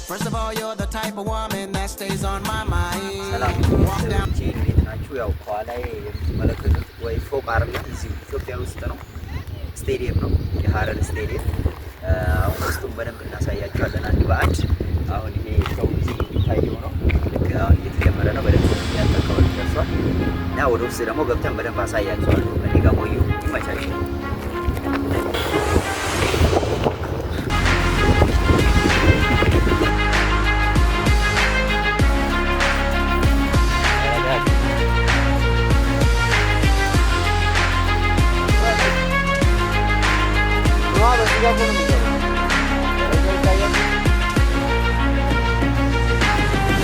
First of all, you're the type of woman that stays on my mind. ሰላም Walk down. ቤተሰቦቼ፣ እንዴት ናችሁ? ያው ከኋላዬ የምትመለከቱት ወይ ፎቅ አይደለም፣ እዚሁ ኢትዮጵያ ውስጥ ነው። ስቴዲየም ነው፣ የሀረር ስቴዲየም። አሁን ውስጡን በደንብ እናሳያችኋለን አንድ በአንድ። አሁን ይሄ ከውጭ የሚታየው ነው። ልክ አሁን እየተጀመረ ነው። በደንብ ያጠቀበል ደርሷል እና ወደ ውስጥ ደግሞ ገብተን በደንብ አሳያችኋለሁ። እኔ ጋር ቆዩ፣ ይመቻችሁ።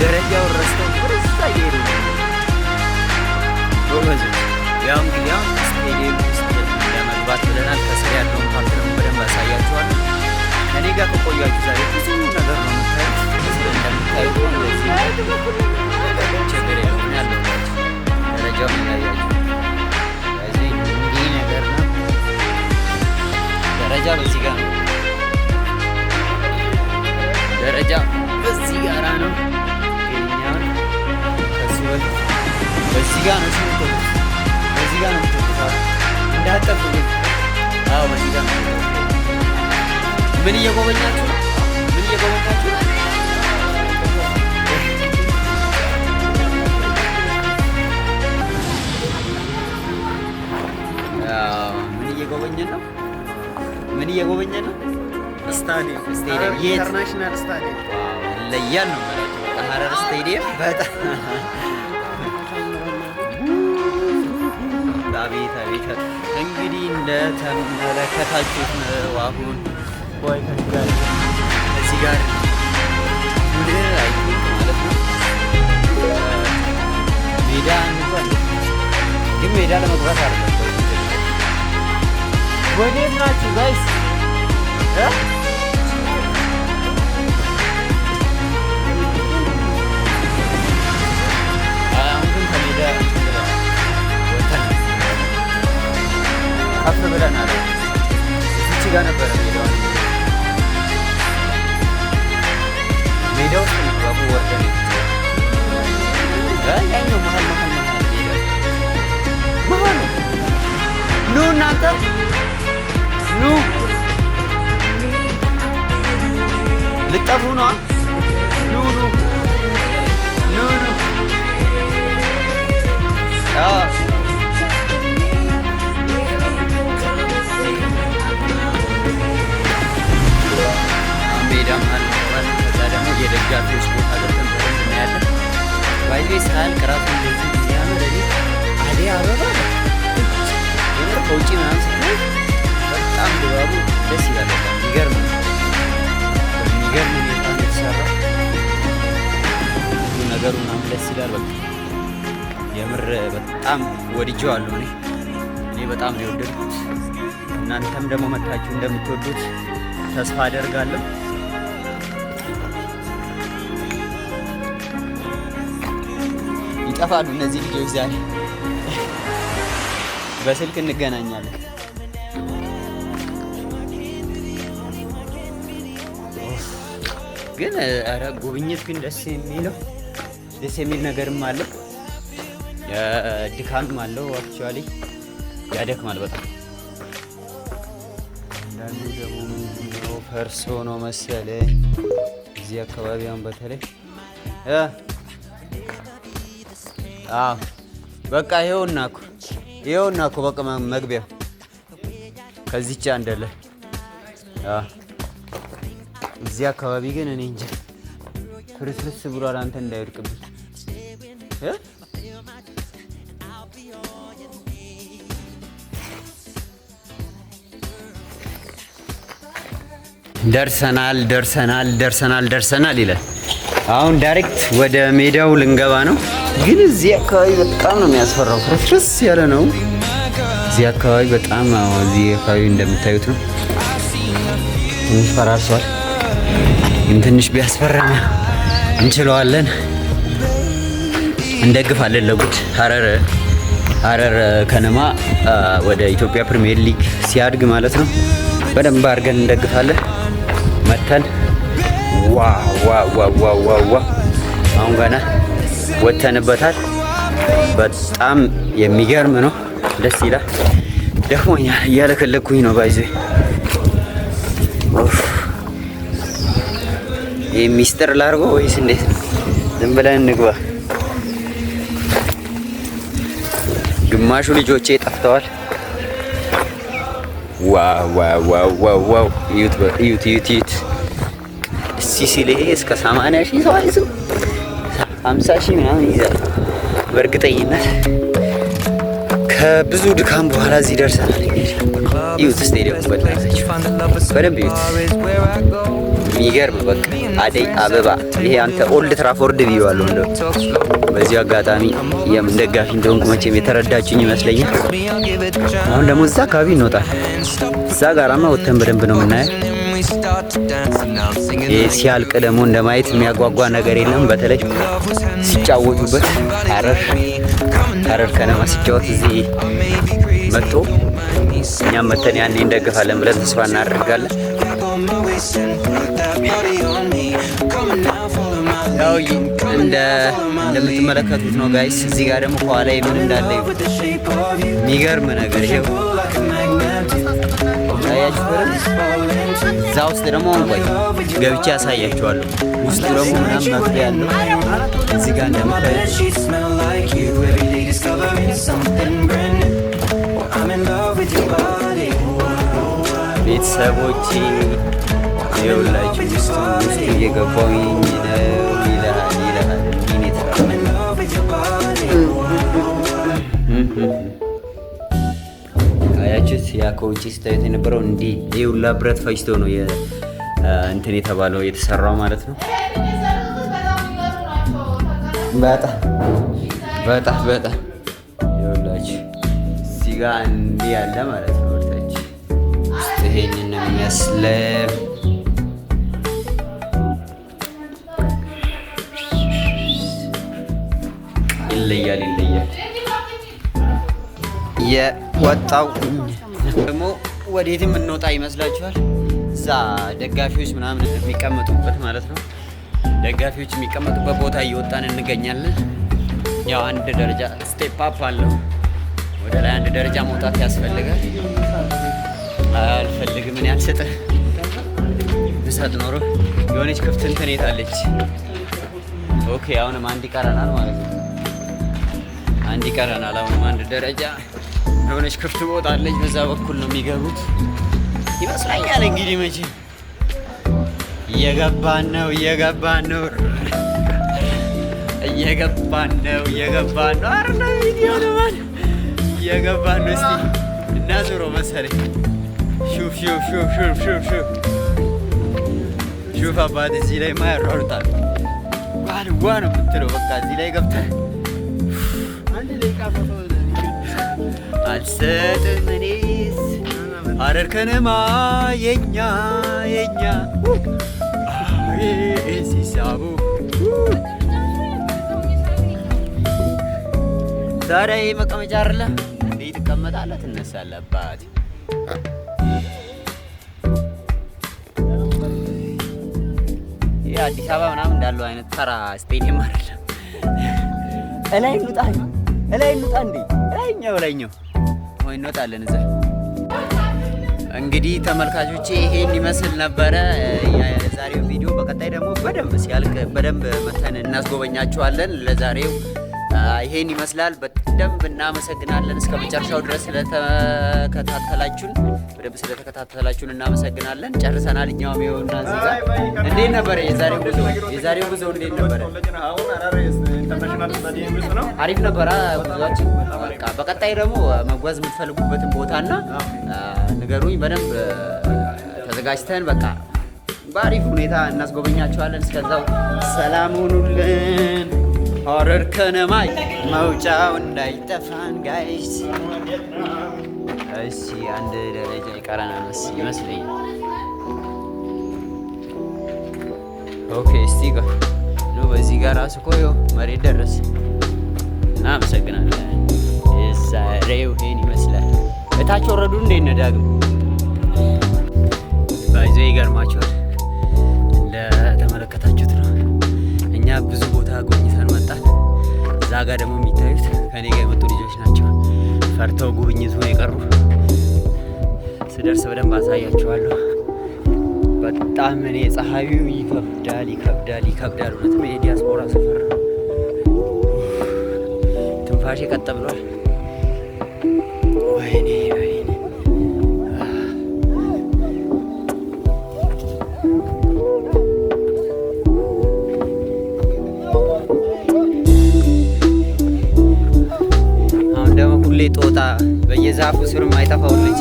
ደረጃውን ረስተው ወደዛ እየሄዱ ነው ጎበዞች። ያው እንግዲህ አሁን ስቴዲየም ውስጥ ለመግባት ብለናል። ከስር ያለውን part ደግሞ በደንብ አሳያችኋለሁ። ከኔ ጋር ከቆያችሁ ዛሬ ብዙ ነገር ነው የምታዩት። ከስር እንደምታዩት ነው። እንደዚህ ችግር የለውም ያለላችሁ ደረጃውን እያያችሁ ስለዚህ እንዲህ ነገር ነው። ደረጃ በዚህ ጋር ነው። ደረጃ በዚህ ጋራ ነው። ግን እኛ አሁን ከሱ በፊት በዚህ ጋር ነው የምትወጡት። በዚህ ጋር ነው የምትወጡት። እንዳትጠፉ ግን። አዎ፣ በዚህ ጋር ነው የምትወጡት። ምን እየጎበኛችሁ ነው? ምን እየጎበኛችሁ ነው? አዎ፣ ምን እየጎበኘን ነው? ምን እየጎበኘን ነው? ስታዲየም። ስቴዲየም የት? International stadium። Wow፣ ይለያል ነው የምላቸው። በቃ ሀረር ስቴዲየም በጣም አቤት አቤት። እንግዲህ እንደተመለከታችሁት ነው። አሁን ወይ ከዚህ ጋር I think ማለት ነው ሜዳ እንኳን ግን ሜዳ ለመግባት አይደለም። ወዴት ናችሁ guys? እ? አሁን ግን ከሜዳ ወጥተናል፣ ከፍ ብለናል። እዚች ጋር ነበረ ሜዳው። ሜዳ ውስጥ ነው ወርደን ያኛው መሀል መሀል መሀል ሜዳ መሀል ኑ፣ እናንተ ኑ፣ ልጠፉ ነው። ኑ ኑ ኑ ኑ። አዎ፣ ሜዳ መሀል እንገባለን። ከዛ ደግሞ የደጋፊዎች ቦታ ገብተን በደንብ እናያለን። By the way ሳያልቅ ራሱ እንደዚህ የሚያምር እኔ አደይ አበባ የምር ከውጭ ምናምን ስታይ በጣም ድባቡ ደስ ይላል። በጣም የሚገርም ነው። በሚገርም ሁኔታ ነው የተሰራው። ሁሉ ነገሩ ምናምን ደስ ይላል። በቃ የምር በጣም ወድጄዋለሁ። እኔ በጣም ነው የወደድኩት። እናንተም ደግሞ መታችሁ እንደምትወዱት ተስፋ አደርጋለሁ። ይጠፋሉ እነዚህ ልጆች ዛሬ። በስልክ እንገናኛለን። ግን ኧረ ጉብኝት ግን ደስ የሚለው ደስ የሚል ነገርም አለው፣ ድካምም አለው። Actually ያደክማል በጣም። አንዳንዱ ደግሞ ምንድነው ፈርሶ ነው መሰለኝ እዚህ አካባቢ አሁን በተለይ አዎ፣ በቃ ይኸውና እኮ በቃ መግቢያው ከዚች አንደለ። እዚህ አካባቢ ግን እኔ እንጃ ፍርስርስ ብሏል። አንተ እንዳይወድቅብኝ እ? ደርሰናል፣ ደርሰናል፣ ደርሰናል፣ ደርሰናል ይላል። አሁን direct ወደ ሜዳው ልንገባ ነው። ግን እዚህ አካባቢ በጣም ነው የሚያስፈራው። ፍርስርስ ያለ ነው። እዚህ አካባቢ በጣም፣ አዎ፣ እዚህ አካባቢ እንደምታዩት ነው። ትንሽ ፈራርሷል። ግን ትንሽ ቢያስፈራም እንችለዋለን። እንደግፋለን። ለጉድ ሀረር ከነማ ወደ ኢትዮጵያ ፕሪሚየር ሊግ ሲያድግ ማለት ነው በደንብ አድርገን እንደግፋለን። መተን Wow! አሁን ገና ወተንበታል። በጣም የሚገርም ነው። ደስ ይላል። ደክሞኛል፣ እያለከለኩኝ ነው። By the way፣ ይህ ሚስጥር ላድርጎ ወይስ እንዴት ነው? ዝም ብለን እንግባ። ግማሹ ልጆቼ ጠፍተዋል። Wow! እዩት፣ እዩት፣ እዩት፣ እዩት! ደስ ሲል ይሄ እስከ 80 ሺህ ሰው አይዝም፣ 50 ሺህ ምናምን ይይዛል በእርግጠኝነት። ከብዙ ድካም በኋላ እዚህ ደርሰናል። እንግዲህ እዩት፣ ስቴዲየሙ በእናታችሁ በደንብ እዩት። የሚገርም በቃ አደይ አበባ። ይሄ አንተ Old Trafford ብዬዋለሁ። እንደው በዚሁ አጋጣሚ የምን ደጋፊ እንደሆንኩ መቼም የተረዳችሁኝ ይመስለኛል። አሁን ደግሞ እዛ አካባቢ እንወጣል። እዛ ጋራማ ወጥተን በደንብ ነው የምናየው። ይህ ሲያልቅ ደግሞ እንደማየት የሚያጓጓ ነገር የለም። በተለይ ሲጫወቱበት፣ ሀረር ከነማ ሲጫወት እዚህ መጥቶ እኛም መተን ያኔ እንደግፋለን ብለን ተስፋ እናደርጋለን። ያው እንደምትመለከቱት ነው guys። እዚህ ጋር ደግሞ ከኋላ ምን እንዳለ የሚገርም ነገር ይሄው ታያችሁ። እዛ ውስጥ ደግሞ አሁን ቆይ ገብቼ ያሳያችኋለሁ። ውስጡ ደግሞ ምናምን መግቢያ ያለው እዚህ ጋር እንደምታዩት። Smell like you. Every day discovering something brand new. I'm in love with your body. ቤተሰቦቼ ይኸውላችሁ ውስጡ ውስጡ እየገባሁኝ ነው። ይልሃል ይልሃል፣ እንዲህ ነው የተሰራው። In love with your body. አያችሁት? ያ ከውጭ ስታዩት የነበረው እንዲህ ይህ ሁላ ብረት ፈጅቶ ነው እንትን የተባለው፣ የተሰራው ማለት ነው። በጣም በጣም በጣም ይኸውላችሁ እዚህ ጋር እንዲህ ያለ ማለት ነው። ወደታች ውስጥ ይሄንን ነው የሚመስለው። ይለያል ይለያል። የወጣው ደግሞ ወዴትም እንወጣ ይመስላችኋል? እዛ ደጋፊዎች ምናምን የሚቀመጡበት ማለት ነው። ደጋፊዎች የሚቀመጡበት ቦታ እየወጣን እንገኛለን። ያው አንድ ደረጃ step up አለው። ወደ ላይ አንድ ደረጃ መውጣት ያስፈልጋል። አልፈልግም፣ እኔ አልሰጥህ። ብሰጥ ኖሮ የሆነች ክፍት እንትን የታለች? Okay፣ አሁንም አንድ ይቀረናል ማለት ነው። አንድ ይቀረናል። አሁንም አንድ ደረጃ የሆነች ክፍት ቦታ አለች። በዛ በኩል ነው የሚገቡት ይመስለኛል። እንግዲህ መቼ እየገባን ነው፣ እየገባን ነው፣ እየገባን ነው፣ እየገባን ነው። አረ ቪዲዮ ለማን እየገባን ነው? እስቲ እናዙሮ መሰለኝ። ሹፍ ሹፍ ሹፍ ሹፍ ሹፍ ሹፍ ሹፍ አባት፣ እዚህ ላይ ማ ያሯሩጣል። ዋ ነው የምትለው። በቃ እዚህ ላይ ገብተህ አልሰጥም እኔስ። ሀረር ከነማ የኛ የኛ ሲሳቡ። ታዲያ ይህ መቀመጫ አይደለ እንዴ? ትቀመጣለህ፣ ትነሳለህ። አባት፣ ይህ አዲስ አበባ ምናምን እንዳለው አይነት ተራ ስቴዲየም አይደለም። እላይ እንውጣ፣ እላይ እንውጣ እንዴ! እላይኛው እላይኛው ወይ እንወጣለን እዛ። እንግዲህ ተመልካቾቼ ይሄን ይመስል ነበረ የዛሬው ቪዲዮ። በቀጣይ ደግሞ በደንብ ሲያልቅ በደንብ መተን እናስጎበኛችኋለን። ለዛሬው ይሄን ይመስላል። በደንብ እናመሰግናለን። እስከ መጨረሻው ድረስ ስለተከታተላችሁን፣ በደንብ ስለተከታተላችሁን እናመሰግናለን። ጨርሰናል። እኛውም ይኸውና እዚህ ጋር። እንዴት ነበረ የዛሬው ጉዞ? የዛሬው ጉዞ እንዴት ነበረ? አሁን ሀረር International ስታዲየም ውስጥ ነው። አሪፍ ነበረ ጉዟችን። በቃ በቀጣይ ደግሞ መጓዝ የምትፈልጉበትን ቦታና ንገሩኝ። በደንብ ተዘጋጅተን በቃ በአሪፍ ሁኔታ እናስጎበኛችኋለን። እስከዛው ሰላም ሁኑልን። ሀረር ከነማ መውጫው እንዳይጠፋን guys። እሺ፣ አንድ ደረጃ ይቀረናል ይመስለኛል። Okay፣ እስቲ ጋር no፣ በዚህ ጋር ራሱ እኮ ይኸው መሬት ደረሰ። እናመሰግናለን። የዛሬው ይሄን ይመስላል። እታች ወረዱ እንዴት ነው ዳግም? By the way ይገርማችኋል። እንደ ፈርተው ጉብኝቱን የቀሩ። ስደርስ በደንብ አሳያችኋለሁ። በጣም እኔ ፀሐዩ ይከብዳል፣ ይከብዳል፣ ይከብዳል። እውነትም የዲያስፖራ ሰፈር ነው። ትንፋሼ ቀጥ ብሏል። ወይኔ ወይኔ። አሁን ደግሞ ሁሌ ጦጣ በየዛፉ ስር የማይጠፋው ልጅ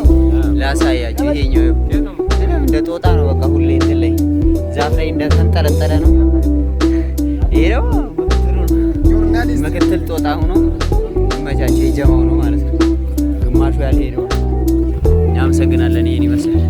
ላሳያችሁ። ይሄኛው ምንም እንደ ጦጣ ነው። በቃ ሁሌ እንትን ላይ ዛፍ ላይ እንደተንጠለጠለ ነው። ይሄ ደግሞ ምክትሉ ነው። ምክትል ጦጣ ሆኖ ይመቻቸው። የጀማው ነው ማለት ነው። ግማሹ ያልሄደው ነው። እናመሰግናለን። ይሄን ይመስላል።